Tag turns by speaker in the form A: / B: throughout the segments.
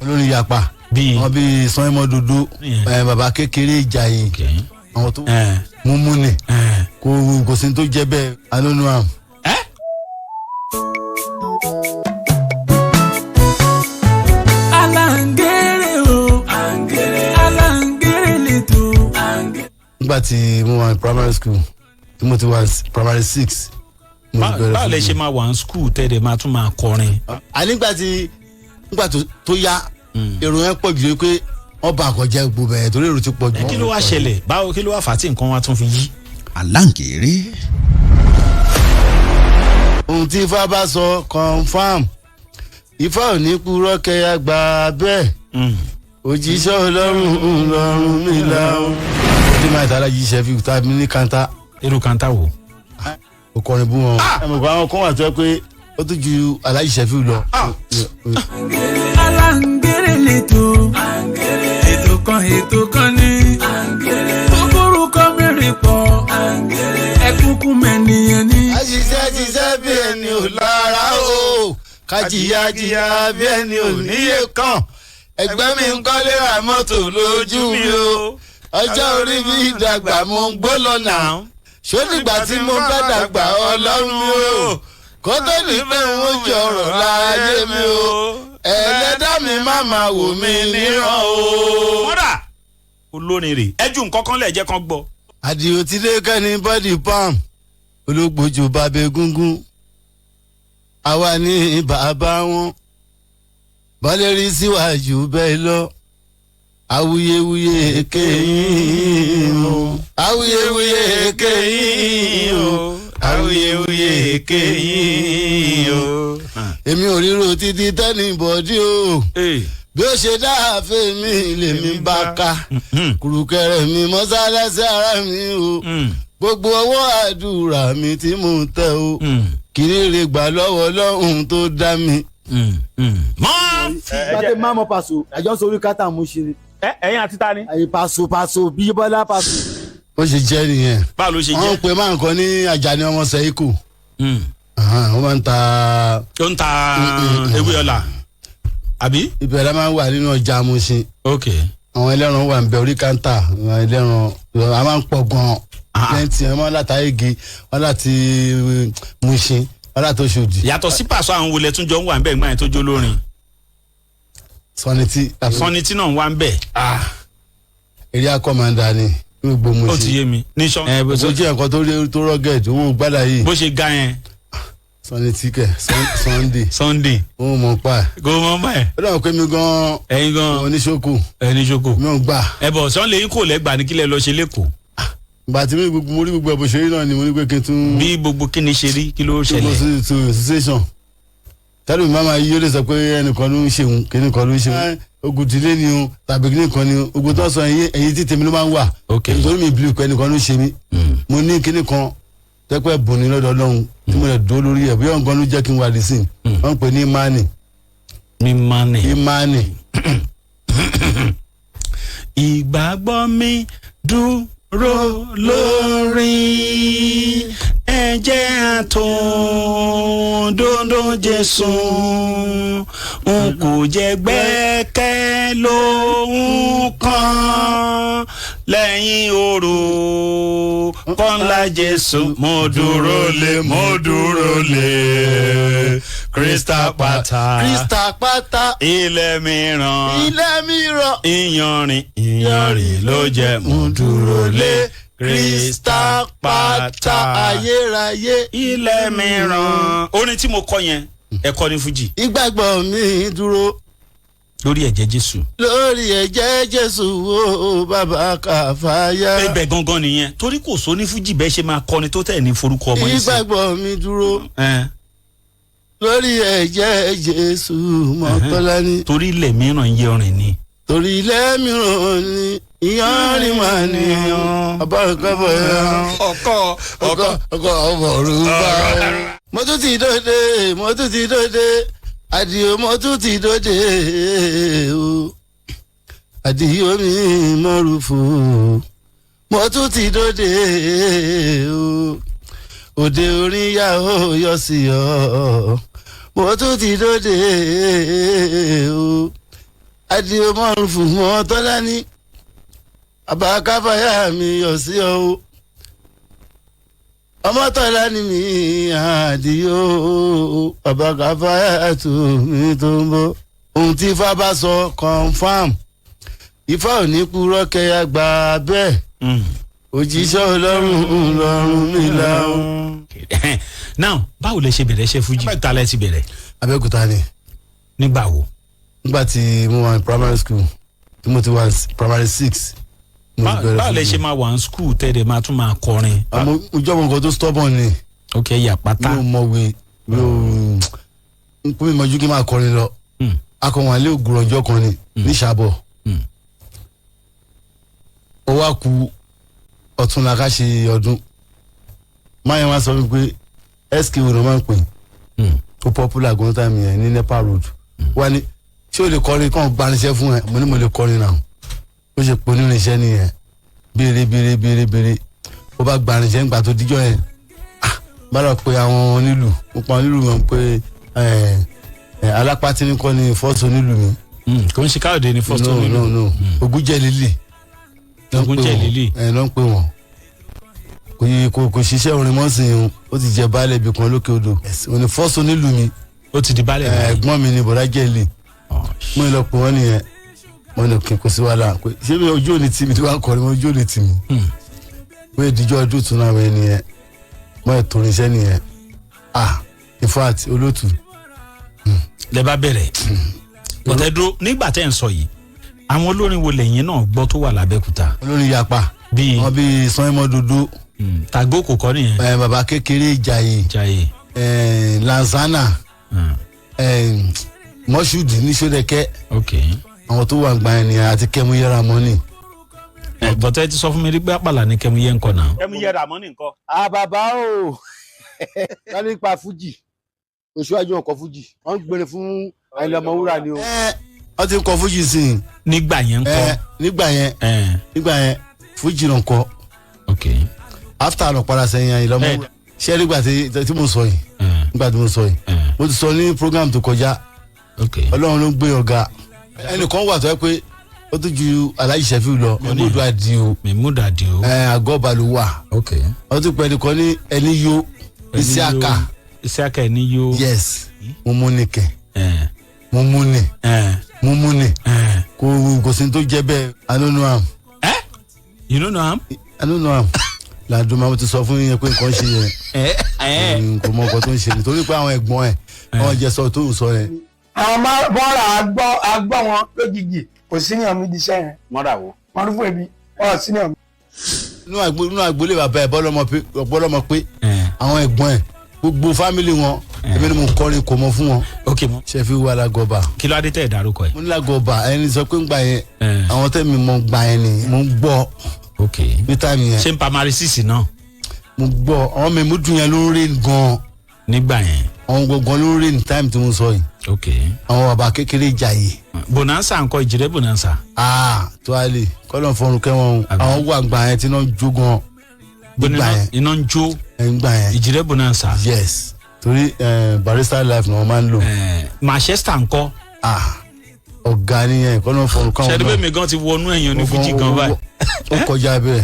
A: Olórin yapa.
B: Bíi?
A: Wọn bíi Sanwó Dodo.
B: Yeah.
A: Bàbá kékeré Ìjàyè. Àwọn tó múmú ni. Kò sí ní tó jẹ́ bẹ́ẹ̀ alónú am.
B: Ẹ?
C: Alangere o, alangere leto.
A: Nígbà tí mo wà ní primary school, tí mo ti wà ní primary six, mo ti bẹ̀rẹ̀
B: Báwo lẹ
A: fújì.
B: ṣe máa wà ní school tẹ́lẹ̀ máa tún máa kọrin?
A: À nígbà tí nígbà tó yá, èrò yẹn pọ̀ jù pé wọ́n bá àkọ́jẹ́ gbogbo bẹ̀rẹ̀ torí èrò ti pọ̀ jù.
B: Kí ló wá ṣẹlẹ̀? Báwo, kí ló wá fà á tí nǹkan wa tún fi yí?
D: Aláǹgẹ̀rẹ̀.
A: Ohun tí Ifá bá sọ, confam. Ifá ò ní purọ́ kẹyà gbà bẹ́ẹ̀. Òjíṣẹ́ Ọlọ́run lọ́rùn mi láwọn. Tí máa tààrà yìí ṣe fi ta mi ní kanta.
B: Irú kanta wo?
A: Ó kọrin bú wọn. Ẹ mọ̀ pé àwọn kan wà tó yẹ pé ó tún ju Aláàjì Ṣẹ́fíù lọ.
C: Alangere leto. Ètò kan, ètò kan ní. Tó kórúkọ mẹ́rin pọ̀. Ẹkúnkún mẹ́niyẹn ní.
A: A ṣiṣẹ́ ṣiṣẹ́ bí ẹni ò lára o, ká jìyà jìyà bí ẹni ò níye kan. Ẹgbẹ́ mi ń kọ́lé ra mọ́tò lójú mi o. Ọjọ́ orí mi dàgbà, mo ń gbó lọ́nà. Ṣó nígbà tí mo bá dàgbà, Ọlọ́run mi o, kó tó ní pé n ó jọrọ̀ láyé mi o, ẹlẹ́dàá mi má máa wò mí níran o.
B: Mọ́dà olórin rè ẹ ju nǹkan kan lẹ̀ jẹ́ kan gbọ́.
A: Àdìo tí lè kẹ́ni bọ́dì palm olóògbòjò bàbá egúngún, àwa ní bàbá wọn bọ́lẹ́rì síwájú bẹ́ẹ̀ lọ. Awuyewuye kéyìn o, awuyewuye kéyìn o, awuyewuye kéyìn o. Èmi ò ríro títí tẹ́ni bọ́dí o. Bí ó ṣe dáàfẹ́ mi lèmi bá ká kùrùkẹrẹ mi mọ́sálásí ara mi o. Gbogbo ọwọ́ àdúrà mi tí mò ń tẹ o, kiri rè gbà lọ́wọ́ Ọlọ́run tó dá mi.
B: Mọ́.
E: Gbàtẹ́ má mọ Paso àjọ sórí kátà mú ṣe ni.
B: Ẹ̀yin àti ta ni?
E: Àyè Paso, Paso Bíbọ́lá Paso.
A: Ó ṣe jẹ́ nìyẹn.
B: Báwo ló ṣe
A: Wọ́n
B: jẹ́?
A: ń pe máa ń kọ́ ní Àjàní ọmọ Sẹ́yìnkù. Wọ́n máa ń ta.
B: Ó ń ta ewé ọ̀la àbí?
A: Ibẹ̀ la máa ń wà nínú ọjà Mùṣín. Àwọn ẹlẹ́ran wà ń bẹ orí káńtà. Àwọn ẹlẹ́ran a máa ń pọ̀ gan-an. Plenty wọn láti Ayége, wọn láti Mùṣín, wọn láti Òṣòdì.
B: Yàtọ̀ sí Pàṣọ, àwọn wọlé tún jọ ń wà ń bẹ̀ gbọ́n yẹn tó jó lórin?
A: Sọni tí.
B: Sanni tí náà ń wà ń bẹ̀.
A: Area commander ni ní gbogbo
B: Ó ti
A: Mùṣín.
B: yé mi. Ní sọ. Ẹ bó
A: Ó jẹ́ nǹkan tó rí tó rugged owó gbádà yìí.
B: Bó ṣe ga yẹn.
A: Sọni tí kẹ Sunday.
B: Sunday.
A: Ó mọ̀ pa ẹ̀.
B: Kò mọ̀ báyìí.
A: Ó dàbí pé mi gan-an
B: Ẹ̀yin gan
A: oníṣòkò.
B: Ẹni ṣoko.
A: Mi ò gbà.
B: Ẹ bọ̀ sọ́n lè kó lẹ́gbàá ní kílẹ̀ lọ ṣe lẹ́kọ̀ọ́.
A: Ìgbà tí mi gbogbo mo rí gbogbo ẹ̀bùn ṣeré náà ni mo ní pé kí n tún.
B: Bí gbogbo kíni ṣe rí, kí ló
A: Kí mo
B: ṣẹlẹ̀?
A: tún tún station. Tẹ́lẹ̀ mi máa ma yí, ó lè sọ pé ẹnìkan ló ń ṣeun, kíní kan ló ń ṣeun. Ogun ìdílé ni o tàbí kíní kan ni o. Ogun tó sọ ẹ̀yìn ẹ̀yìn tí tèmi ló máa ń wà. Nítorí mi bìlì pé ẹnìkan ló ń ṣe mí. Mo ní kíní kan tẹ́pẹ́ bùn ní lọ́dọ̀ Ọlọ́run tí mo lè dúró lórí ẹ̀, bóyá nǹkan ló jẹ́ kí n wà dísìn. Wọ́n ń pè ní imani.
B: Mímọ́ ni.
A: Imani.
B: Ìgbàgbọ́ mi dúró lórí ẹ̀jẹ̀ àtòdodo Jésù, n kò jẹ́ gbẹ́kẹ̀ lóhun kan lẹ́yìn oró kọ́ńlá Jésù. Mo dúró lé, mo dúró lé Krista pátá.
A: Krista pátá.
B: Ilẹ̀ mìíràn.
A: Ilẹ̀ mìíràn.
B: Ìyanrìn, ìyanrìn ló jẹ́, mo dúró lé
A: Krista pátá ayérayé.
B: Ilẹ̀ mìíràn. Orin tí mo kọ yẹn, ẹ kọ ní fújì.
A: Ìgbàgbọ́ mi dúró
B: lórí ẹ̀jẹ̀ Jésù.
A: Lórí ẹ̀jẹ̀ Jésù o, bàbá kàfáyà.
B: Ibẹ̀ gangan nìyẹn, torí kò sóní fújì bẹ́ẹ̀ ṣe máa kọrin tó tẹ̀ ní forúkọ ọmọ yìí sí.
A: Ìgbàgbọ́ mi dúró
B: Ẹn,
A: lórí ẹ̀jẹ̀ Jésù mọ́tọ́lání.
B: Torí ilẹ̀ mìíràn ìyanrìn ni.
A: Torí ilẹ̀ mìíràn ni ìyanrìn mà ní ọba ìkọ́bọ̀ yẹn.
B: Ọkọ.
A: Ọkọ ọkọ ọmọ òrùba. Mo tún ti dóde, mo tún ti dóde, Àdìo, mo tún ti dóde o, Àdìo mi mọ́rùfù, mo tún ti dóde o, òde orin yà ó yọ sí ọ, mo tún ti dóde o. Àdìo mọ́rùn fún wọn tọ́lá ní àbákáfáyà mi yọ̀ sí ọ o. Ọmọ tọ́lá ní mi àdìo àbákáfáyà tù mí tó ń bọ̀. Ohun tí ifá bá sọ confam, ifá ò ní kúrọ́ kẹyà gbà bẹ́ẹ̀. Òjíṣẹ́ ọlọ́run lọ́rùn mi là ó.
B: Now, báwo lẹ ṣe bẹ̀rẹ̀ ṣe fújì? Abẹ́òkúta lẹ ti bẹ̀rẹ̀?
A: Abẹ́òkúta ni.
B: Nígbà wo?
A: Nígbà tí mo wà ní primary school, tí mo ti wà ní primary six, mo ti bẹ̀rẹ̀
B: Báwo lẹ
A: fújì.
B: ṣe máa wà ní school tẹ́lẹ̀ máa tún máa kọrin?
A: Àmọ́ ìjọba nǹkan tó stubborn ni.
B: Ok, yà pátá.
A: Mi ò mọ̀wé, mi ò n kú mi mọ̀jú kí n máa kọrin lọ. Akọ̀wọ̀n alẹ́ ògùrọ̀ ọjọ́ kan ni ní Ìṣàbọ̀. Ó wá ku ọ̀túnla ká ṣe ọdún. Máyẹ̀ wá sọ wípé SK wo ló máa ń pè, ó popular gan time yẹn ní NEPA road. Wá ní ṣé o lè kọrin kàn gbanisẹ́ fún ẹ? Mo ní mo lè kọrin náà. Ó ṣe pọ̀ nínú iṣẹ́ nìyẹn, béèrè béèrè béèrè béèrè, ó bá gbanisẹ́ ńgbà tó díjọ́ yẹn. Ah, bá lọ pe àwọn onílù, mo pa onílù wọn pé ẹ ẹ alápátí kọ́ ni fọ́ọ̀sì onílù mi.
B: Kò ń ṣe Káyọ̀dé ni first
A: No.
B: onílù?
A: No, no, Ogúnjẹ̀lélì ló ń pè wọ́n.
B: Ògúnjẹ̀lélì.
A: Ẹ ló ń pè wọ́n. Kò yẹ kò ṣiṣẹ́ orin mọ́sìn o, ó ti jẹ baálé ibì kan lókè odò. Òní fọ́ọ̀sì onílù mi.
B: Ó ti di baálé báyìí.
A: Ẹ̀gbọ́n mi ni bọ̀dá jẹ́lì. Mo ní lọ pè wọ́n nìyẹn, mo ní kí n kò sí wàhálà pé ṣé mi ojú òní tì mí tí wàá kọrin mo ojú òní tì mí. Mo yẹ díjọ́ ọdún tún náà wẹ̀ nìyẹn, mo yẹ torin iṣẹ́ nìyẹn. Ah, in fact, olóòtú.
B: Lẹ bá bẹ̀rẹ̀ bọ̀tẹ́ dúró nígbà tẹ́ ń sọ yìí, àwọn olórin wo lẹ́yìn náà gbọ́ tó wà lábẹ́kúta?
A: Olórin yapa.
B: Bíi?
A: Wọn bíi Sanyimọ Dodo.
B: Tàgó kò kọ́ nìyẹn.
A: Ẹ, bàbá kékeré Ìjàyè.
B: Jaiye.
A: Ẹ, Lansana. Ẹ, Mọ́ṣúdì ní Sódẹ̀kẹ́. Àwọn tó wà gbà yẹn nìyẹn àti Kẹ́mu Yẹra Mọ́nì.
B: Ẹ bọ̀tẹ́ ti sọ fún mi rí pé àpàlà ní Kẹ́mu yẹn ń kọ náà.
D: Kẹ́mu yẹra mọ́ ní nǹkan.
E: Àbàbà o, ká nípa fújì, oṣuwájú ọkọ̀ fújì wọ́n ń gbére fún Àyìnlá Ọmọwúrà ni o.
A: Ẹ, wọ́n ti ń kọ fújì sí i.
B: Nígbà yẹn ń kọ́?
A: Ẹ, nígbà yẹn. Nígbà yẹn, fújì náà kọ. After lọ padà sẹ́yìn Àyìnlá Ọmọwúrà. Ṣé nígbà tí mo sọ yìí, nígbà tí mo sọ yìí, mo ti sọ ní program tó kọjá. Ọlọ́run ló ń gbé ọ̀gá. Ẹnìkan wà tó yẹ pé ó tún ju Alhaji Sefiu lọ, Mẹ́múdù Àdìo.
B: Mẹ́múdù Àdìo.
A: Ẹ, àgọ́ ló wà. Wọ́n tún pẹ́ ẹnìkan ní ẹni yó Isiaka.
B: Isiaka ẹni yó.
A: Yes, mo mú ni kẹ, mo mú ni, mo mú ni. Kò sí ní tó jẹ́ bẹ́ẹ̀. I don't know am.
B: Ẹ, you no know am?
A: I don't know am. Làdùnmá, mo ti sọ fún yín pé nǹkan ṣe yẹn, kò mọ nǹkan tó ń ṣe nítorí pé àwọn ẹ̀gbọ́n ẹ̀ wọ́n jẹ sọ tó ń sọ yẹn.
F: Àwọn bọ́ọ̀lù àgbọ̀ wọn lójijì, kò senior mi di iṣẹ́ yẹn.
D: Mọ́ra wo?
F: Wọ́n rúfò ebi wọ́n senior mi.
A: Inú agboolé bàbá ẹ̀ bọ́lọ́mọ pé àwọn ẹ̀gbọ́n ẹ̀, gbogbo family wọn, èmi ni mo kọrin kò mọ fún wọn.
B: Ok mo.
A: Ṣe fi wà lágọba.
B: Kí ló adé tẹ̀ dárúkọ ẹ̀?
A: Mo ní lágọba, ẹni sọ pé ń gbà yẹn, àwọn tẹ́mi mọ gbà yẹn ni mo ń gbọ́. Ní time yẹn.
B: Ṣé n primary six náà?
A: Mo gbọ́ àwọn Mẹ́múdù yẹn ló ń rè gan.
B: Nígbà yẹn.
A: Àwọn gangan ló ń rè ní time tí mo sọ yìí. Àwọn bàbá kékeré Ìjàyè.
B: Bonanza ńkọ́, Ìjìrẹ́ Bonanza?
A: Aa, tó a lè kọ́lọ̀ fọrùn kẹ́wọ̀n o. Àwọn wà gbà yẹn tí náà jó gan. Nígbà yẹn.
B: Iná ń jó.
A: Nígbà yẹn.
B: Ìjìrẹ́ Bonanza.
A: Yes, torí barista life ni wọ́n máa ń lò.
B: Manchester ńkọ́?
A: Ah, ọ̀gá nìyẹn, kọ́lọ̀ fọrùn kẹ́wọ̀n.
B: Ṣẹ́ni bẹ́ẹ̀ mi gan ti wọnú ẹ̀yàn ní fújì gan báyìí.
A: Ó kọjá bẹ́ẹ̀,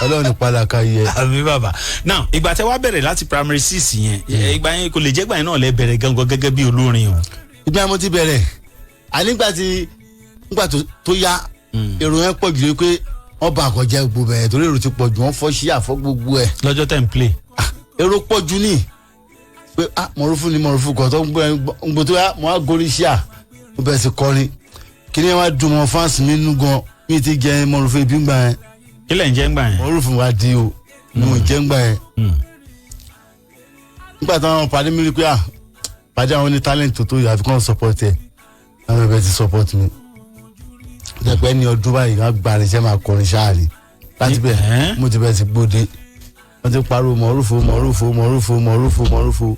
A: Ọlọ́run ní padà ká yẹ.
B: Àmì bàbá. Now, ìgbà tẹ wá bẹ̀rẹ̀ láti primary six yẹn, ìgbà yẹn kò lè jẹ́ ìgbà yẹn náà lẹ bẹ̀rẹ̀ gangan gẹ́gẹ́ bí olórin o?
A: Ìgbà yẹn mo ti bẹ̀rẹ̀ ànígbà tí nígbà tó yá, èrò yẹn pọ̀ jù pé wọ́n bá àkọjá gbogbo bẹ̀rẹ̀ torí èrò ti pọ̀ jù, wọ́n fọ́ sí àfọ́ gbogbo ẹ̀.
B: Lọ́jọ́ tẹ̀ ń play.
A: Èrò pọ̀ jù ní pé ah, mọ̀rúfú ni mọ̀rúfú kan tó ń gbọ́ tó yá, mo á gorí sí à, mo bẹ̀rẹ̀ sí kọrin, kí ni wọ́n á dùn mọ́ fáǹsì mi nínú gan. Mi ti jẹ mọ̀rúfú ibi ń gbà yẹn.
B: Kí lẹ̀ ń jẹ́ ń gbà yẹn?
A: Mọ̀rúfú wa di o ni mo jẹ́ ń gbà yẹn. Nígbà táwọn pàdé mi rí pé ah, pàdé àwọn ní talent tó tó yẹ, àfikún support ẹ̀, àwọn ẹbẹ̀ ti support mi jẹ́pẹ́ ní ọdún báyìí, wọ́n gba irinṣẹ́ máa kọrin ṣáà ni. Láti bẹ̀ mo ti bẹ̀ ti gbóde, wọ́n ti pariwo mọ̀rúfo mọ̀rúfo mọ̀rúfo mọ̀rúfo mọ̀rúfo.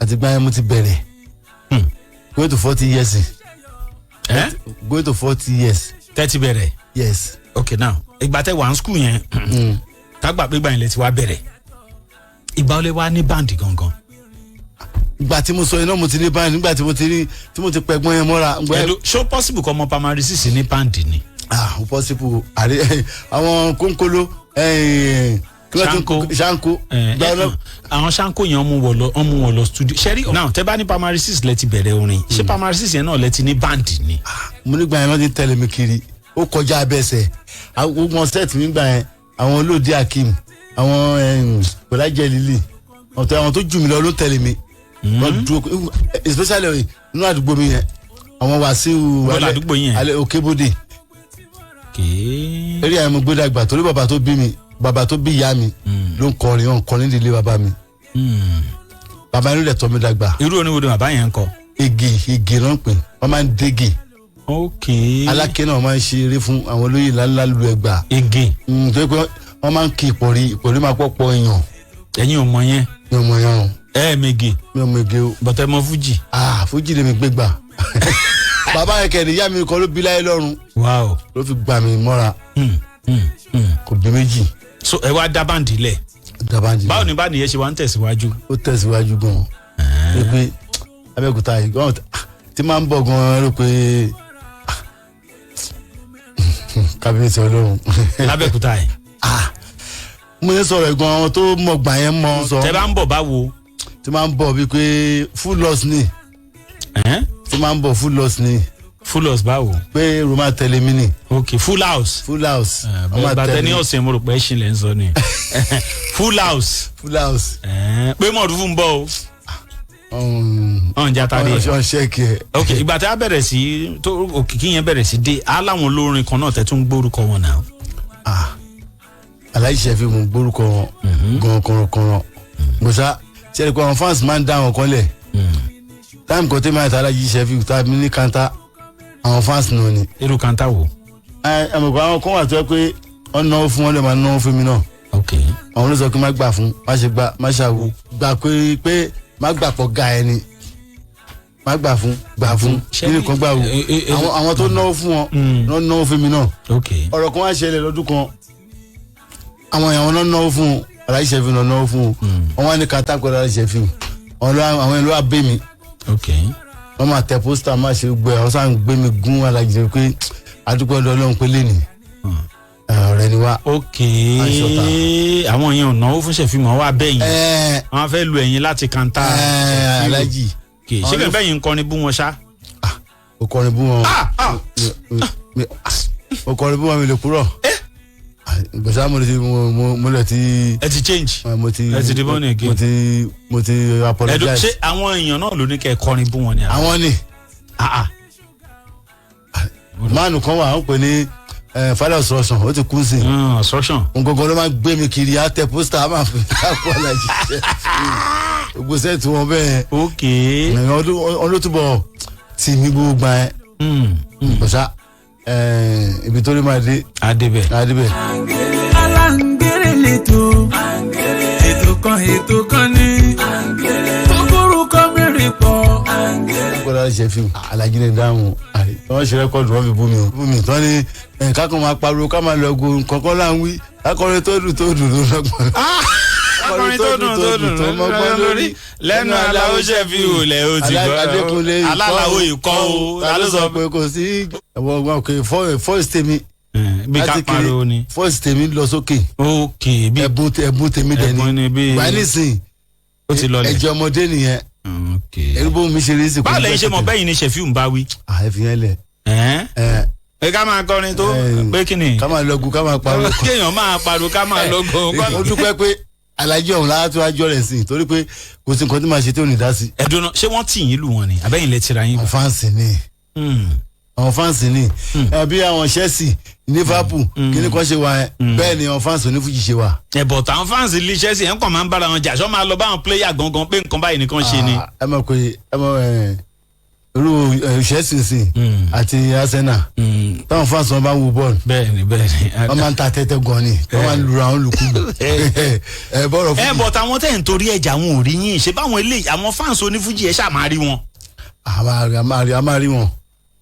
A: Àti gbáyẹn mo ti bẹ̀rẹ̀, going to 40 years, going to 40 years.
B: Tẹ́tí bẹ̀rẹ̀?
A: Yes.
B: Ok, now, ìgbà tẹ wà ní school yẹn, tágbà pé gbà yẹn lẹ ti wá bẹ̀rẹ̀, ìgbà wọlé wá ní band gangan?
A: Ìgbà tí mo sọ iná, mo ti ní báyìí nígbà tí mo ti ní, tí mo ti pẹ̀gbọ́n yẹn mọ́ra.
B: Ẹ̀dùn, ṣó possible kọ́ ọmọ primary six ní band ni?
A: Ah, ó possible. Àrí àwọn kónkóló, kí ló tún-
B: Ṣáńkó.
A: Ṣáńkó.
B: Àwọn ṣáńkó yẹn, wọ́n mú wọn lọ studio. Ṣẹ́rí now, tẹ́ bá ní primary six lẹ ti bẹ̀rẹ̀ orin, ṣé primary six yẹn náà lẹ ti ní band ni?
A: Mo nígbà yẹn lọ́ọ́ ti tẹ̀lé mi kiri, ó kọjá abẹ́sẹ̀. Gbogbo set mi gbà yẹn, àwọn olóòdì Akeem, àwọn bọ̀dájẹ́ lílì ọ̀tọ̀, àwọn tó jù mí lọ ló tẹ̀lé mi. Wọ́n dúró, especially nínú àdúgbò mi yẹn, àwọn Wàsíù.
B: Bọ́lá àdúgbò yẹn?
A: Alẹ́ Òkèbódè.
B: Kéé.
A: Eré àwọn gbé dàgbà, torí bàbá tó bí mi, bàbá tó bí ìyá mi ló ń kọrin. Wọn ń kọrin nídìílé bàbá mi. Bàbá yẹn ló dẹ̀ tọ́ mi dàgbà.
B: Irú orin wo ni bàbá yẹn ń kọ?
A: Igi igi ló ń pè, wọ́n máa ń dégi.
B: Ok.
A: Aláké náà máa ń ṣe eré fún àwọn olóyè ńláńlá lu Ẹ̀gbá.
B: Ege.
A: Tó yẹ pé wọ́n máa ń kí ìpòrí, ìpòrí máa pọ̀ pọ̀ èèyàn.
B: Ẹ̀yin ò mọ yẹn?
A: Mi ò mọ yẹn o.
B: Ẹ mege?
A: Mi ò mọ ege o.
B: Bọ̀tẹ́ mọ fújì.
A: Ah, fújì lèmi gbé gbà. Bàbá yẹn kẹrin, ìyá mi kọ́ ló bí láyé lọ́run, ló fi gbà mí mọ́ra. Kò bí méjì.
B: So ẹ wá dá band lẹ̀.
A: Dabandi.
B: Báwo ni band yẹn ṣe wá ń tẹ̀síwájú?
A: Ó tẹ̀síwájú gan-an pé Abẹ́òkúta yìí gan tí máa ń bọ̀ gan-an, rò pé ah, kábíyèsí Ọlọ́run.
B: Lábẹ́òkúta yìí?
A: Ah, mo ń sọ̀rọ̀ gan, àwọn tó mọ̀ gbà yẹn mọ̀ sọ.
B: Tẹ́ bá ń bọ̀, báwo?
A: Tí máa ń bọ̀ bíi pé full loss ni.
B: Ẹ̀hẹ́n?
A: Tí máa ń bọ̀, full loss ni.
B: Full house báwo?
A: Pé roma tẹ̀lé mi ni.
B: Ok, full house.
A: Full house. Wọ́n máa
B: Bàtẹ
A: tẹ̀lé
B: ní
A: mi.
B: ọ̀sẹ̀, mo rò pé ẹ̀ṣin lẹ̀ ń sọ ni full house.
A: Full house.
B: Ẹ̀hẹ́n, pé mọ̀ọ́dún ń bọ̀ o. Ọ̀n jata rí ẹ̀.
A: Ọ̀n ṣẹ́ẹ̀kì ẹ̀.
B: Ok, ìgbà tí a bẹ̀rẹ̀ sí tó òkìkí yẹn bẹ̀rẹ̀ sí dé, á láwọn olórin kan náà tẹ̀ tún gbórúkọ wọn náà.
A: Ah, aláìṣẹ́ fi mú gbórúkọ wọn gan kọ̀rọ̀kọ̀rọ̀ gbèsà ṣẹ́ni pé àwọn fans máa ń dá àwọn kan lẹ̀. Time kan tẹ́mi àti aláìṣẹ́ fi ta mi ní kanta, àwọn fans náà ni.
B: Irú kanta wo?
A: Ẹ ẹ mọ̀ pé àwọn kan wà tó yẹ pé wọ́n náwó fún wọn, lè máa náwó fún mi náà.
B: Ok.
A: Àwọn ló sọ pé má gbà fún, má ṣe gbà, má ṣàwò gbà pé má gbà pọ̀ ga ẹni, má gbà fún, gbà fún nínú kan gbà wò. Àwọn tó náwó fún wọn náà náwó fún mi náà.
B: Ok.
A: Ọ̀rọ̀ kan wá ṣẹlẹ̀ lọ́dún kan, àwọn èèyàn náà náwó fún un, aláìṣẹ́ fi náà náwó fún un, wọn wá ní kàtà pẹ̀lú aláìṣẹ́ fi àwọn ìlú abẹ́ mi.
B: Ok.
A: Wọ́n máa tẹ pósítà, máa ṣe gbẹ, àwọn sáà ń gbé mi gún aláìṣẹ́ pé adúpẹ́ ọ̀dọ̀ Ọlọ́run pé lẹ́nìí ọ̀rẹ́ ni wá.
B: Ok.
A: Aṣọta.
B: Àwọn yẹn ò náwó fún ṣèfihàn wá bẹ́yìn?
A: Ẹ̀ẹ́.
B: Àwọn fẹ́ lu ẹ̀yìn láti kanta?
A: Ẹ̀ẹ́, alájì.
B: Ok, ṣé kẹ́ bẹ́yìn ń kọrin bú wọn ṣá?
A: Ó kọrin bú wọn.
B: Ah, ah.
A: Ó kọrin bú wọn, mi lè kúrọ̀ gbèsè, mo ti mo lè ti.
B: Ẹ ti change.
A: Mo ti.
B: Ẹ ti di born again.
A: Mo ti
B: Ẹ̀dùn,
A: apologize.
B: ṣé àwọn èèyàn náà ló ní kẹ́ ẹ kọrin bú wọn ni?
A: Àwọn ni.
B: Ah, ah.
A: Máàlù kan wà, ó pè ní father of instruction, ó ti kú sí i.
B: Instruction.
A: Ngangan ló máa ń gbé mi kiri, á tẹ pósítà, á máa fi àpò alájí jẹ gbogbo sẹ́ẹ̀tì wọn bẹ́ẹ̀.
B: Ok.
A: Ọdún tì mí gbogbo gbà ẹ́ bọ̀sá ibi tó rí máa dé.
B: Adébẹ̀.
A: Adébẹ̀.
C: Aláǹgẹ̀rẹ̀ lẹ́tọ̀, ètò kan, ètò kan ní tó kórúkọ mẹ́rin pọ̀.
A: Kódà ṣe fi alájí ní dáhùn, wọ́n ṣe record, wọ́n fi bú mi o. Bú mi tán ni ká kàn máa pariwo, ká máa lọ gun kankan là ń wí, akọrin tó dùn tó dùn ló lọ́gbọ̀n.
B: Akọrin tó dùn tó dùn tó mọ́gbọ́n lórí lẹ́nu aláwo ṣe fi òlẹ̀ o ti gbọ́.
A: Adékúnlé.
B: Alálàwo ìkọ́ o.
A: Ta ló sọ pé kò sí ẹ̀wọ̀n ọgbọ́n òkè fọ́ọ̀sì tèmi.
B: Bí ká
A: Láti kiri,
B: pariwo ni.
A: Fọ́ọ̀sì tèmi lọ sókè.
B: Ok, bí
A: ẹ̀bùn tèmi dẹ̀
B: ẹ̀bùn
A: ni
B: ni bí.
A: Wà nísìn.
B: Ó ti lọlẹ̀.
A: Ẹ̀jẹ̀ ọmọdé nìyẹn.
B: Ok.
A: Ẹ̀rú bó mi ṣe rí sí.
B: Báwo lẹ́yìn ṣe mọ̀ bẹ́yìn ni Ṣẹ̀fíù ń bá wí?
A: Ẹ fi yẹn lẹ̀.
B: Ẹ̀ẹ́n?
A: Ẹ̀.
B: Pé ká máa kọrin tó pé kí ni?
A: Ká máa lọgun, ká máa pariwo.
B: Kéèyàn máa pariwo, ká máa lọgun.
A: Ó dúpẹ́ pé alájí ọ̀hún láti wá jọ rẹ̀ sí i, torí pé kò sí nǹkan tí màá ṣe tí ò ní dá sí.
B: Ẹ̀dùn náà, ṣé wọ́n tì yín lù wọ́n ni àbẹ́yìn lẹ tira yín?
A: Àwọn fáǹsì ni. Àwọn fáǹsì ni. Bí àwọn Chelsea, Liverpool, kíní kan ṣe wà ẹ, bẹ́ẹ̀ ni àwọn fáǹsì onífújì ṣe wà.
B: Ẹ̀bọ̀ táwọn fáǹsì lè Chelsea ẹ̀ ń kàn máa ń bára wọn jà, ṣọ́ máa lọ báwọn pléyà gangan pé nǹkan báyìí nìkan ṣe ni?
A: Ah, ẹ mọ̀ pé ẹ mọ̀ ẹ irú Chelsea sí àti Arsenal, táwọn fáǹsì wọn bá ń wo bọ́ọ̀lù,
B: Bẹ́ẹ̀ni, bẹ́ẹ̀ni.
A: wọ́n máa ń ta tẹ́tẹ́ gan ni, wọ́n máa ń lura àwọn lùkúlù ẹ bọ́ọ̀rọ̀
B: Ẹ
A: fújì.
B: bọ̀ táwọn tẹ̀ ń torí ẹ̀jà wọn ò rí yín, ṣe báwọn eléyìí, àwọn fáǹsì onífújì ẹ̀ ṣáà máa rí wọn.
A: A máa rí, a máa rí, a máa rí wọn.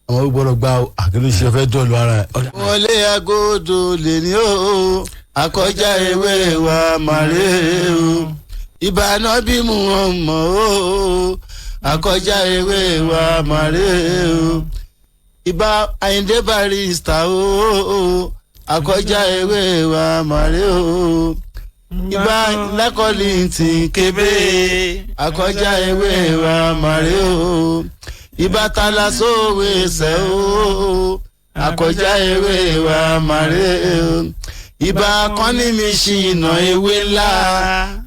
A: Àwọn ó gbọ́dọ̀ gba àkínú ṣe fẹ́ dọ̀lù ara ẹ̀. Wọlé agodo lè ní o, akọjá ewé wa màrè o, ìbànú bí mu ọmọ o. Akọjá ewé wa màrè o. Ìbà Àyìndé Barrister o, akọjá ewé wa màrè o. Ìbà lákọ̀ọ́lì tí kébé, akọjá ewé wa màrè o. Ìbà tala sówe sẹ́ o, akọjá ewé wa màrè o. Ìbà kọ́ni mi ṣìnà ewé ńlá,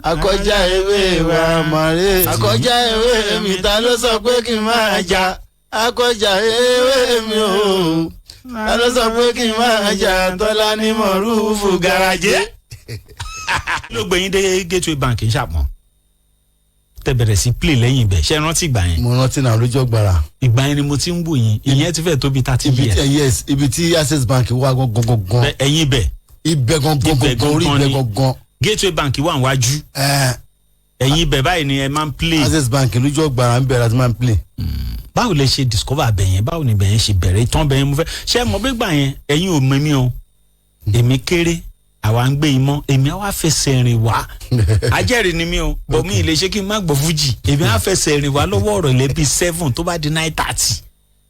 A: akọjá ewé wa màrè. Akọjá ewé mi, ta ló sọ pé kí n máa jà? Akọjá ewé mi o, ta ló sọ pé kí n máa jà? Tọ́lá ní mọ̀rúfù garaje.
B: Kí ló gbé yín dé Gateway Bank ń ṣàpọ̀n tẹ bẹ̀rẹ̀ sí play lẹ́yìn ibẹ̀? Ṣe é rántí ìgbà yẹn?
A: Mo rántí náà, lójú ọgbàrà.
B: Ìgbà yẹn ni mo ti ń wò yín. Ìyẹn ti fẹ́ tó bí 30
A: Ibi
B: years.
A: tí, yes, ibi tí Access Bank wà gangan gangan.
B: Ẹ̀yìn ibẹ̀.
A: Ibẹ̀ gangan.
B: Ibẹ̀
A: Gangan orí
B: gangan
A: ibẹ̀
B: ni.
A: gangan.
B: Gateway Bank wà níwájú.
A: Ẹ.
B: Ẹ̀yìn ibẹ̀ báyìí ni ẹ máa ń play.
A: Access Bank lójú ọgbàrà ń bẹ̀rẹ̀ àti máa ń play.
B: Báwo lẹ ṣe discover abẹ yẹn? Báwo ni ibẹ̀ yẹn ṣe bẹ̀rẹ̀? Ìtàn bẹ̀ yẹn mo fẹ́ ṣé ẹ mọ̀ bí gbà yẹn ẹ̀yin ò mọ̀ mí o. Èmi kéré, àwa ń gbé imọ́, èmi á wá fẹsẹ̀ rìn wá. Ajẹ́rìí ni mí o, bọ̀ mi ì lè ṣe kí n má gbọ́ fújì. Èmi á fẹsẹ̀ rìn wá lọ́wọ́ ọ̀rọ̀ ilẹ̀ bíi 7, tó bá di 9:30,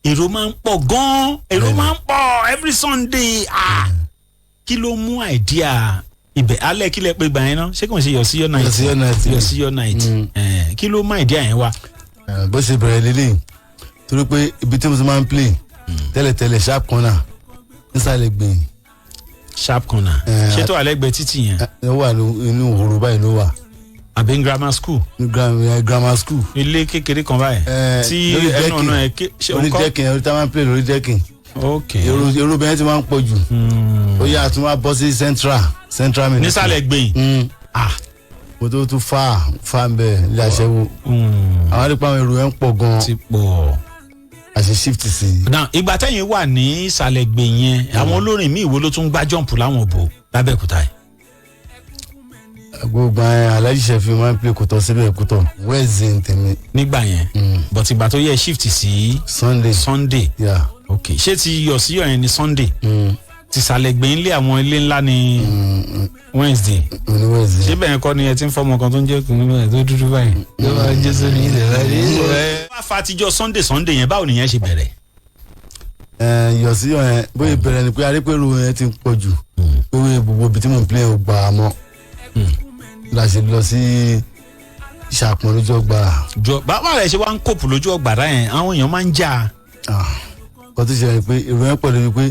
B: èrò máa ń pọ̀ gan-an, èrò máa ń pọ̀ every Sunday. Ah, kí ló mú idea ibẹ̀ alẹ́? Kí lẹ pé gbà yẹn náà? Ṣé kò ń ṣe Yọ̀síyọ̀ night?
A: Yọ̀síyọ̀ night.
B: Yọ̀síyọ̀ night. Kí ló mú idea yẹn wá?
A: Bó ṣe bẹ̀rẹ̀ lélẹ̀, torí pé ibi tí mo ti máa ń play tẹ́lẹ̀tẹ́lẹ̀, sharp corner nísàlẹ̀ gbẹ̀yìn.
B: Sharp corner? Ṣé tó alẹ́ gbẹ títì yẹn?
A: Ẹ wà ní inú òhòrò báyìí ló wà.
B: Àbí grammar school?
A: Ní grammar school.
B: Ilé kékeré kan báyìí tí
A: lórí
B: ẹnu
A: decking.
B: ọ̀nà ẹ̀ ké ṣe
A: Orí
B: òǹkọ́?
A: decking, orí tá a máa ń play lórí decking. Èrò bẹ́ẹ̀ ti máa ń pọ̀ jù. Ó yà tún wá bọ́ sí central ministry.
B: Nísàlẹ̀ gbẹ̀yìn? Ah.
A: Mo tó tún fà fà ń bẹ̀ ilé aṣẹ́wó. Àwọn àdìpọ̀ àwọn èrò yẹn ń pọ̀ gan-an.
B: Ti pọ̀.
A: Àṣẹ shift sí i.
B: Now, ìgbà tẹ́yìn wà ní ìsàlẹ̀ gbẹ̀yìn yẹn, àwọn olórin míì wo ló tún gbá jump láwọn òbò lábẹ́òkúta yìí?
A: Gbogbo ẹ, Alhaji Sefi máa ń play kòtọ́ síbẹ̀, kòtọ́ Wednesday tèmi.
B: Nígbà yẹn, but ìgbà tó yẹ shift sí
A: Sunday.
B: Sunday.
A: Yeah.
B: Ok, ṣé ti Yọ̀síyọ̀ yẹn ní Sunday, ti ìsàlẹ̀ gbẹ̀yìn lé àwọn ilé ńlá ní Wednesday?
A: Ní Wednesday.
B: Ṣé bẹ́ẹ̀ kọ́ ni ẹ ti ń fọmọ kan tó ń jẹ́ kùnú bẹ́ẹ̀ tó dúdú báyìí tó máa ń jẹ́ sórí ilẹ̀ báyìí? Wá fa àtijọ́ Sunday Sunday yẹn, báwo nìyẹn ṣe bẹ̀rẹ̀?
A: Ẹ Yọ̀síyọ̀ yẹn, bóyá ìbẹ̀rẹ̀ ni pé arípẹ́rù yẹn ti ń pọ̀ jù, pé gbogbo ibi tí mò ń play ò gbà á mọ́, la ṣe lọ sí Ìṣàpọ̀n lójú ọgbà.
B: Jọ, báwo lẹ ṣe wá ń kóòpù lójú ọgbàrá yẹn? Àwọn èèyàn máa ń jà.
A: Kò tó ṣẹlẹ̀ pé èrò yẹn pọ̀ lórí pé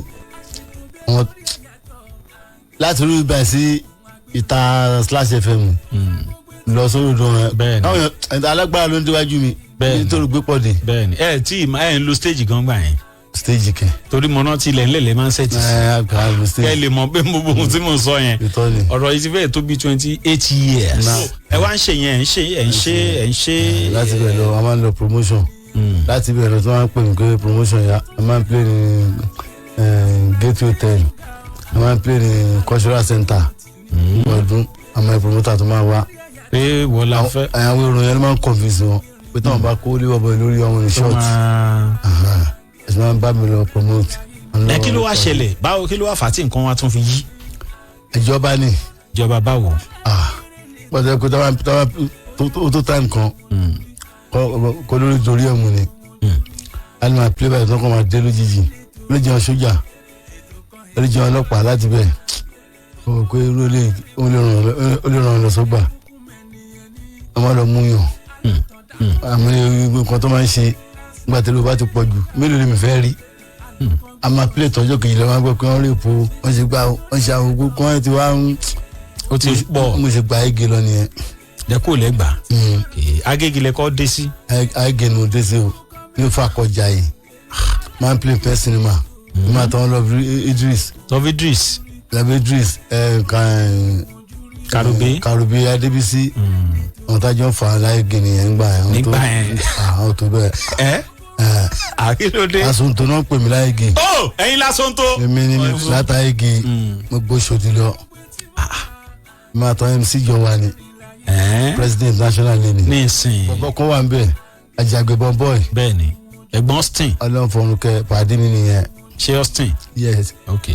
A: wọn láti orí ibà sí ìta Slash FM lọ sórí ìdùn rẹ.
B: Bẹ́ẹ̀ni.
A: Àwọn èèyàn alágbára ló ń déwájú mi.
B: Bẹ́ẹ̀ni.
A: Nítorí gbé pọ̀ dé.
B: Bẹ́ẹ̀ni, ẹ tí ẹ ń lo stage gan gbà yẹn.
A: Stage kẹ.
B: Torí mo rántí ilẹ̀ ńlẹ̀ lẹ́ máa ń set sí.
A: Ẹ àgbà
B: Kẹ́
A: stage.
B: lè mọ̀ pé mo bó ohun tí mo sọ yẹn.
A: Ìtọ́ ni.
B: Ọ̀rọ̀ yìí ti fẹ́ẹ̀ tó bí 28 years. Ẹ wá ń ṣe yẹn, ẹ̀ ń ṣe, ẹ̀ ń ṣe, ẹ̀ ń ṣe.
A: Láti bẹ̀rẹ̀ lọ, a máa ń lọ promotion. Láti bẹ̀rẹ̀ lọ, tí wọ́n máa ń pè mí pé promotion ya, a máa ń play ní Gateway Hotel, a máa ń play ní cultural center ọdún. Àmọ́ promoter tó máa wá.
B: Pé wọ́n la fẹ́.
A: Àwọn èrò yẹn ló máa ń confuse wọn pé táwọn bá kó lé ọbọ lórí ọmọ ní
B: tó
A: short.
B: máa
A: Ẹ̀sìn máa ń bá mi lọ promote.
B: Ẹ kí ló wá ṣẹlẹ̀? Báwo, kí ló wá fà á tí nǹkan wa tún fi yí?
A: Ìjọba ni.
B: Ìjọba báwo?
A: Pàtàkì kó táwọn tó time kan kó lórí dorí ẹ̀ mú ni a ní máa play by tó kọ́ máa dé lójijì, ló jẹun sójà, ló jẹun ọlọ́pàá láti bẹ̀ ó pé irú ilé ó lè ràn lọ sọ́gbà, wọ́n máa lọ mú yàn. Àmọ́ nǹkan tó máa ń ṣe nígbà tí ló bá ti pọ̀ jù, mélòó ni mi fẹ́ rí? A máa play tọ́jọ́ kejì lọ́wọ́, gbọ́ pé wọ́n rí ipò wọ́n ṣe gbà, wọ́n ṣe àwọn ogun kí wọ́n ti wá ń.
B: Ó ti pọ̀.
A: Mo ṣe gba ege lọ nìyẹn.
B: Lẹ́kọ̀ọ́ lẹ́gbàá Agége lẹ́kọ́ dé sí.
A: Agége ni mo dé sí o, ní Fakọjà yìí, máa ń play pẹ́ sinimá, máa tọ́ lọ Idris.
B: Love Idris.
A: Love Idris kan.
B: Karube.
A: Karube Adébísí, àwọn tájọ ń fa láyé nìyẹn nígbà yẹn.
B: Nígbà yẹn.
A: Àwọn tó bẹ́ẹ̀.
B: Ẹ àkílódé.
A: Asunto náà pè mí láyé gè.
B: Ó ẹ̀yin lásán tó.
A: Èmi ni mi látàyè gè, mo gbóṣòdì lọ, máa tọ́ MC jọ wa ni president national lè ní.
B: Ní ìsìn.
A: Bọ́bọ́ kan wà ń bẹ̀, Àjàgbé boy.
B: Bẹ́ẹ̀ni, ẹ̀gbọ́n Austin.
A: Ọlọ́run fọ̀run kẹ, pàdé mi nìyẹn.
B: Ṣé Austin?
A: Yes.
B: Ok,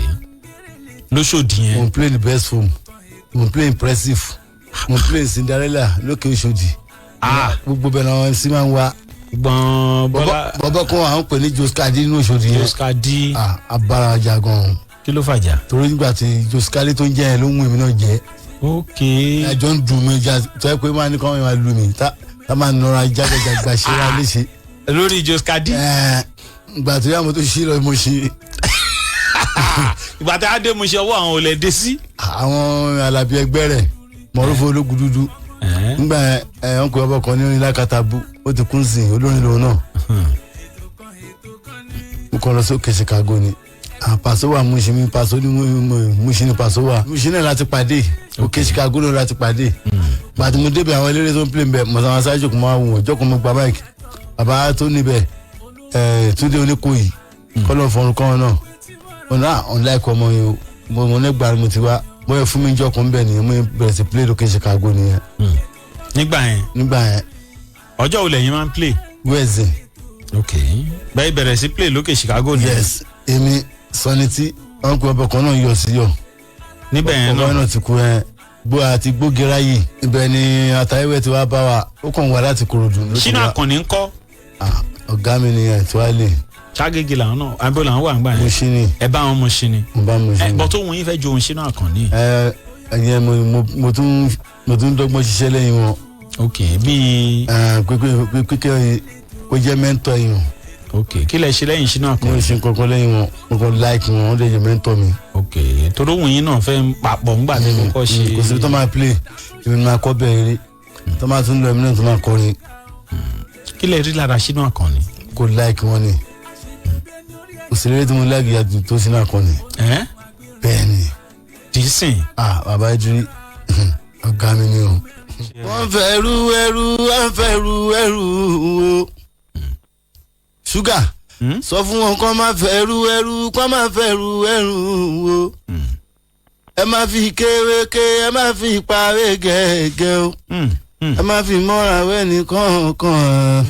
B: lóṣòdì yẹn.
A: Mo n play the best film, mo n play impressive, mo n play Cinderella lókè Oṣòdì. Gbogbo bẹ́ẹ̀ náà MC máa ń wá.
B: Gbọ̀n Bọ́lá.
A: Bọ́bọ́ kan à ń pè ní Joskadi nínú Òṣòdì yẹn.
B: Joskadi.
A: Ah, abára ajá gan-an.
B: Kí ló fàjà?
A: Torí nígbà tí Joskadi tó ń jẹ́ ẹ ló ń wù mí náà jẹ́.
B: Ok.
A: Àjọ ń dùn mí já tó yẹ pé máa ní kọ́ máa lù mí tá máa nọra jágbàjàgbà ṣe ra léṣe.
B: Lórí Joskadi.
A: Ẹ̀ẹ́, ìgbà tó yá mo tó ṣí lọ mo ṣe.
B: Ìgbà tá a dé mo ṣe ọwọ́ àwọn olè dé sí.
A: Àwọn Alábí ẹgbẹ́ rẹ̀ mọ̀rúfó ológun dúdú. Nígbà ẹ wọn kò ọbọ kan ní orin lákàtàbù, ó ti kún sí olórin lòun náà. Mo kàn lọ sókè Chicago ni. Pàṣẹ wà Mushin mi, Pàṣẹ ní Mushin ní Pàṣẹ wà Mushin náà láti pàdé òkè Chicago náà láti pàdé. Gbàtí mo débẹ̀, àwọn eléré tó ń play ń bẹ̀ mọ̀sán aṣáájú kò máa wù wọ́n jọ́kùn. Mo gba báyìí, bàbá tó níbẹ̀ ẹ̀ Túndé Oníkòyí kọ́lọ́ fọrun kọ́ náà ọ̀nà ọ̀nà ẹ̀kọ́ ọmọ yìí o. Mo ní gbàrú mo ti wá mo yẹ fún mi jọ́kùn bẹ̀ nìyẹn, mo bẹ̀rẹ̀ sí play lókè Chicago nìyẹn.
B: Nígbà yẹn.
A: Nígbà yẹn.
B: Ọjọ́ wo lẹ́yìn máa ń play?
A: Wednesday.
B: Ok, bẹ́ẹ̀ bẹ̀rẹ̀ sí play lókè Chicago ni.
A: Yes, èmi sọni tí wọn kò ọbẹ kan náà yọ sí yọ.
B: Níbẹ̀ yẹn
A: ọbẹ
B: náà.
A: Náà ti kú ẹ gbó àti gbógira yìí, ibẹ̀ ni àtàwé tí wàá bá wa, ó kàn wá láti Kòròdú ló ti
B: Ṣínà
A: wá.
B: Àkànní ń kọ́?
A: Ah, ọ̀gá mi nìyẹn tí wàá lè.
B: Ságége làwọn náà, àbí làwọn wà ńgbà
A: Mo
B: yẹn?
A: ṣí ni.
B: Ẹ bá wọn mọ̀ sí ni.
A: Mo bá mo ṣí
B: Ẹ
A: ni.
B: bọ́ tó wọ́n yín fẹ́ ju òun Ṣínà Àkànní.
A: Ẹ ẹyẹ mo tún dọ́gbọ́n ṣiṣẹ́ lẹ́yìn wọn.
B: Ok, bíi.
A: Ẹ pé pé kó jẹ́ mentor yìí.
B: Ok, kí lẹ ṣe lẹ́yìn Ṣínà
A: Mo
B: Àkànní?
A: ṣe nǹkan kan lẹ́yìn wọn, mo kàn like wọn, wọ́n lè jẹ́ mentor mi.
B: Ok, torí òun yín náà fẹ́ ń papọ̀ ńgbà tí mo kọ́ ṣe.
A: Kò síbi tó máa play, èmi máa kọ́ bẹ̀rẹ̀ eré tó máa tún lọ, èmi náà tó máa kọrin.
B: Kí lẹ rí lára Ṣínà Àkànní?
A: Kò like wọn ni, òṣèré tí mo like yàtọ̀ tó Ṣínà Àkànní.
B: Ẹ́.
A: Bẹ́ẹ̀ ni.
B: Dìísìn.
A: Ah, bàbá Ìdírí, ọ̀gá mi ni o. Wọ́n fẹ́ rú ẹrú, wọ́n fẹ́ rú ẹrú o. Ṣúgà, sọ fún wọn kó má fẹ́ rú ẹrú, kó má fẹ́ rú ẹrú o. Ẹ má fi kéwéké, ẹ má fi parí gẹ́gẹ́ o. Ẹ má fi mọ́ra wẹ́ ní kọ̀ọ̀kan,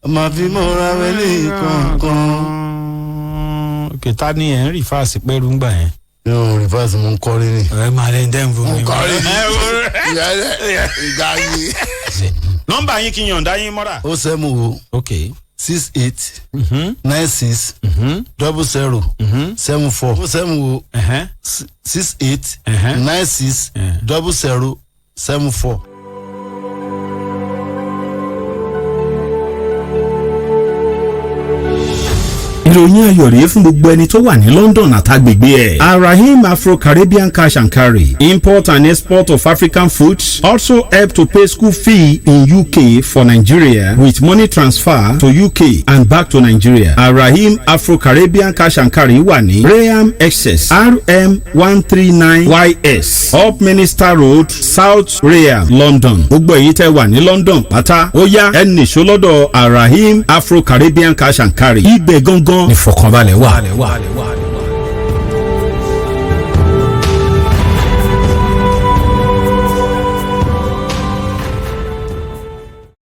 A: ẹ má fi mọ́ra wẹ́ ní kọ̀ọ̀kan.
B: Ok, ta ni ẹ̀ ń rí fáàsì pẹ́rú ńgbà yẹn?
A: Mi ò rí fáàsì, mo ń kọrin ni.
B: Ẹ máa lẹ́yìn dẹ́n fún mi.
A: Mo kọrin ni. Ìyá rẹ̀ ìgbà yìí.
B: Nọ́mbà yín kí n yọ̀ǹda yín mọ́ra.
A: Ó sẹ́mu o.
B: Ok.
A: 68 96 00 74. Ó sẹ́mu o. 68 96 00 74.
B: Ìròyìn ayọ̀ rèé fún gbogbo ẹni tó wà ní London àtàgbègbè ẹ̀. Arahim Afro-Caribbean Cash and Carry, import and export of African foods, also help to pay school fee in UK for Nigeria with money transfer to UK and back to Nigeria. Arahim Afro-Caribbean Cash and Carry wà ní Rainham, Essex, RM 139 YS, Up Minister Road, South Rainham, London. Gbogbo èyí tẹ́ wà ní London pátá, ó yá, ẹ nìṣó lọ́dọ̀ Arahim Afro-Caribbean Cash and Carry. Ibẹ̀ gangan ìfọ̀kànbalẹ̀ wà.